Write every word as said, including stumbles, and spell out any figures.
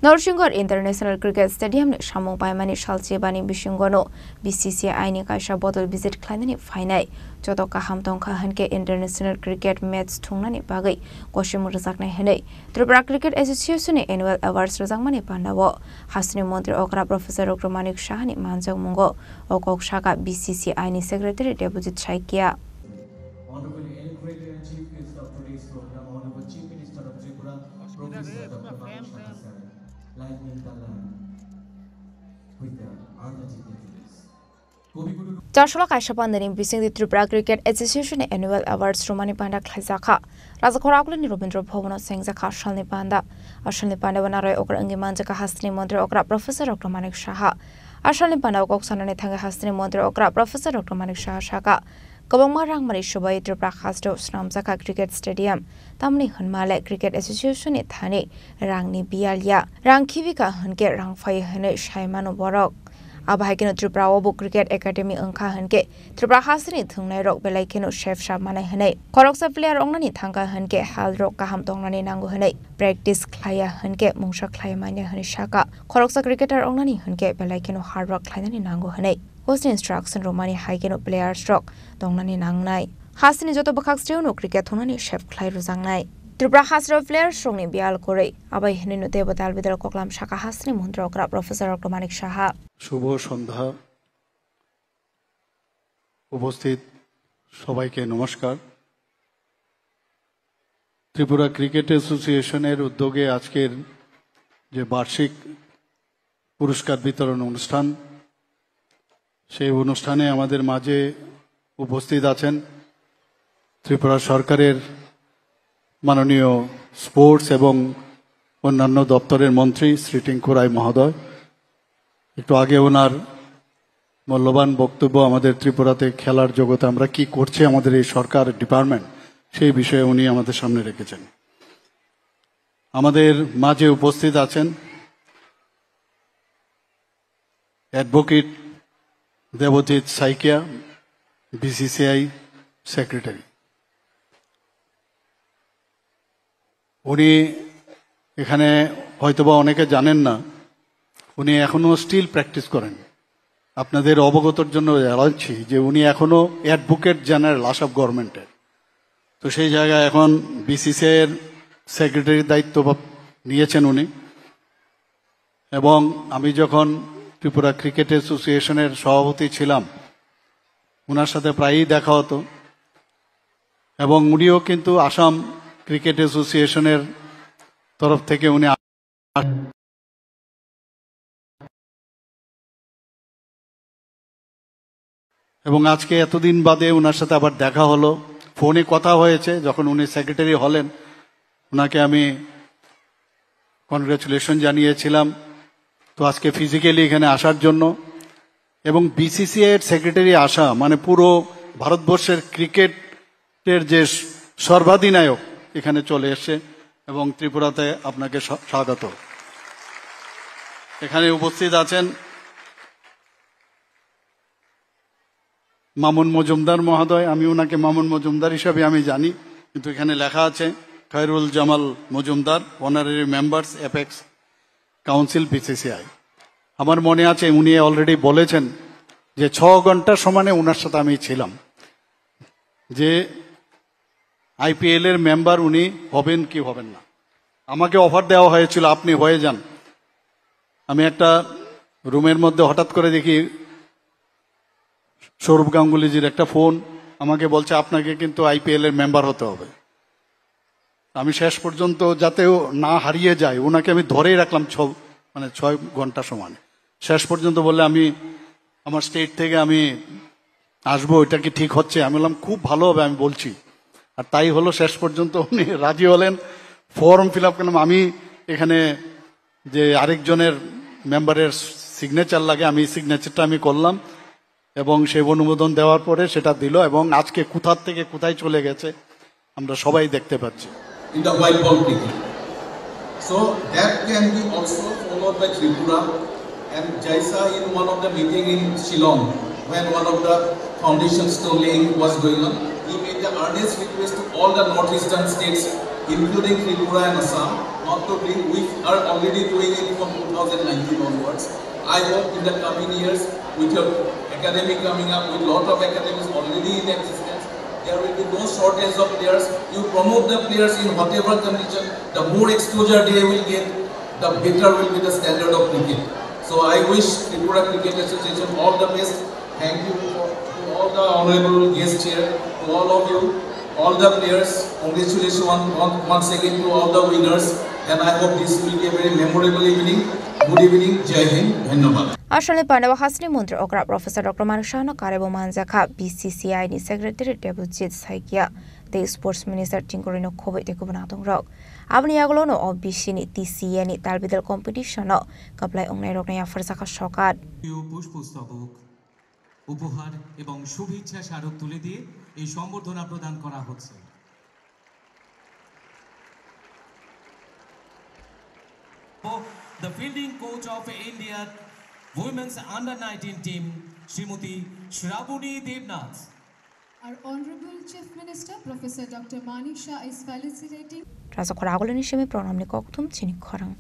Norsingor International Cricket Stadium ni samung paimani salchibani bisingono B C C I ni kaisa bodol visit khlainani phainai. Joto kaham tongkha hinkhe international cricket match thungnani bagwi kosimung rwjaknai hinwi Tripura Cricket Association ni annual awards rwjakmani pandao hasini montri okra Professor Doctor Manik Saha ni manjakmungo o kok saka B C C I ni secretary Debojit Saikia. Honorable Chief Guest of today's program, Honorable Chief Minister of Tripura, Professor Doctor Manik Saha sir. Lightning the lamp with the earth dignitaries. Chasolo kaisa pandani bisingdi Tripura Cricket Association ni Annual Awards rwmani panda khlaijakha. Rajakhor Akulini Rabindra Bhavan o sengjakha asalni panda. Asalni panda o narwk okra wngwi manjakha hasteni montri okra Professor Doctor Manik Saha. Asalni panda o kok sanani thangwi hasteni montri okra Professor Doctor Manik Saha sakha, kwbangma rangmari swbai Tripura hasteo swnamjakha cricket stadium. Tamni hwnmale Cricket Association ni thani rangni biyal ya. Rang khibika hwnkhe rang phai hwnwi sai mano borok. Abo hai kheno Tripura o bo Cricket Academy wngkha hwnkhe Tripura hasteni thwngnairok belai kheno sep sap manai hwnwi. Khoroksa player wngnani thangkha hwnkhe hal rok kaham tongnani nango hwnwi. Practice khlaiya hwnkhe mungsa khlai manya hwnwi sakha. Khoroksa cricketer wngnani hwnkhe belai kheno hard work khlainani nango hwnwi. Coach ni instruction rwmani hai kheno players rok tongnani nangnai. Hasteni joto bwkhak srewno cricket thungnani sep khlai rwjaknai. Tripura hasteo players rokni biyal kwrwi, abai hwnwino teibo dal bidal koklam sakha hasteni montri okra Professor Doctor Manik Saha. শুভ সন্ধ্যা। উপস্থিত সবাইকে নমস্কার। ত্রিপুরা ক্রিকেট অ্যাসোসিয়েশনের উদ্যোগে আজকের যে বার্ষিক পুরস্কার বিতরণ অনুষ্ঠান, সেই অনুষ্ঠানে আমাদের মাঝে উপস্থিত আছেন ত্রিপুরা সরকারের মাননীয় স্পোর্টস এবং অন্যান্য দপ্তরের মন্ত্রী শ্রী টিঙ্কু রায় মহোদয়। একটু আগে ওনার মূল্যবান বক্তব্য আমাদের ত্রিপুরাতে খেলার জগতে আমরা কি করছে আমাদের এই সরকার ডিপার্টমেন্ট, সেই বিষয়ে উনি আমাদের সামনে রেখেছেন। আমাদের মাঝে উপস্থিত আছেন অ্যাডভোকেট দেবজিৎ সাইকিয়া, বিসিসিআই সেক্রেটারি। উনি এখানে হয়তোবা অনেকে জানেন না, উনি এখনো স্টিল প্র্যাকটিস করেন। আপনাদের অবগতর জন্য জানাচ্ছি যে উনি এখনো অ্যাডভোকেট জেনারেল আসাম গভর্নমেন্টের। তো সেই জায়গায় এখন বিসিসিআই এর সেক্রেটারির দায়িত্ব ভাব-, নিয়েছেন উনি। এবং আমি যখন ত্রিপুরা ক্রিকেট অ্যাসোসিয়েশনের সভাপতি ছিলাম, ওনার সাথে প্রায়ই দেখা হতো। এবং উনিও কিন্তু আসাম ক্রিকেট অ্যাসোসিয়েশনের তরফ থেকে উনি আ-, এবং আজকে এতদিন বাদে ওনার সাথে আবার দেখা হলো, ফোনে কথা হয়েছে। যখন উনি সেক্রেটারি হলেন, ওনাকে আমি কনগ্রাচুলেশন জানিয়েছিলাম। তো আজকে ফিজিক্যালি এখানে আসার জন্য এবং বিসিসিআই এর সেক্রেটারি আসা মানে পুরো ভারতবর্ষের ক্রিকেটের যে সর্বাধিনায়ক এখানে চলে এসছে এবং ত্রিপুরাতে আপনাকে স্বা-, স্বাগত। এখানে উপস্থিত আছেন মামুন মজুমদার মহোদয়, আমি ওনাকে মামুন মজুমদার হিসাবে আমি জানি, কিন্তু এখানে লেখা আছে Khairul Jamal Majumdar, honorary members, apex council, BCCI. আমার মনে আছে উনি অলরেডি বলেছেন যে ছ ঘন্টা সমানে ওনার সাথে আমি ছিলাম, যে আইপিএল এর মেম্বার উনি হবেন কি হবেন না। আমাকে অফার দেওয়া হয়েছিল, "আপনি হয়ে যান।" আমি একটা রুমের মধ্যে হঠাৎ করে দেখি সৌরভ গাঙ্গুলিজির একটা ফোন, আমাকে বলছে, "আপনাকে কিন্তু আইপিএল এর মেম্বার হতে হবে।" আমি শেষ পর্যন্ত যাতে ও না হারিয়ে যায়, ওনাকে আমি ধরেই রাখলাম ছ-, মানে ছয় ঘন্টা সমান। শেষ পর্যন্ত বললে, "আমি আমার স্টেট থেকে আমি আসবো, এটা কি ঠিক হচ্ছে?" আমি বললাম, "খুব ভালো হবে, আমি বলছি।" আর তাই হলো, শেষ পর্যন্ত উনি রাজি হলেন, ফর্ম ফিল আপ করলাম। আমি এখানে যে আরেকজনের মেম্বারের সিগনেচার লাগে, আমি সিগনেচারটা আমি করলাম এবং সেই অনুমোদন দেওয়ার পরে সেটা দিল এবং আজকে কোথা থেকে কোথায় চলে গেছে আমরা সবাই দেখতে পাচ্ছি। In the white ball cricket. So that can be also followed by Tripura. And Jaisa in one of the meeting in Shillong, when one of the foundation stone laying was going on, he made the earnest request to all the northeastern states, including Tripura and Assam, Not to bring, we are already doing it from two thousand nineteen onwards. I hope in the coming years, with your academy coming up, with lot of academies already in existence, there will be no shortage of players. You promote the players in whatever condition, the more exposure they will get, the better will be the standard of cricket. So I wish Tripura Cricket Association all the best. Thank you for, to all the honorable guests here, to all of you, all the players. Congratulations one, one, once again to all the winners, and I hope this will be a very memorable evening. Good evening, Jai Hind, dhanyabad. Australian Pandawa Hasni Montri Okra Professor Doctor Manik Saha no karebo manjakha B C C I ni Secretary Debojit Saikia tei Sports Minister Tingkuri no khoboi tei kubun adong rok. Aboni yagulo no O B C ni T C A ni talbidal competition no kaplai wngnai rok no yapharjakha sokat. প্রিয় পুষ্পস্তবক উপহার এবং শুভেচ্ছা স্মারক তুলে দিয়ে এই সম্বর্ধনা প্রদান করা হচ্ছে। The fielding coach of India women's under nineteen team, Shrimati শ্রাবণী Debnath. Our Honorable Chief Minister, Professor Doctor Manik Shah is felicitating. Raja khorang agulini simi program ni kokthum chini khorang.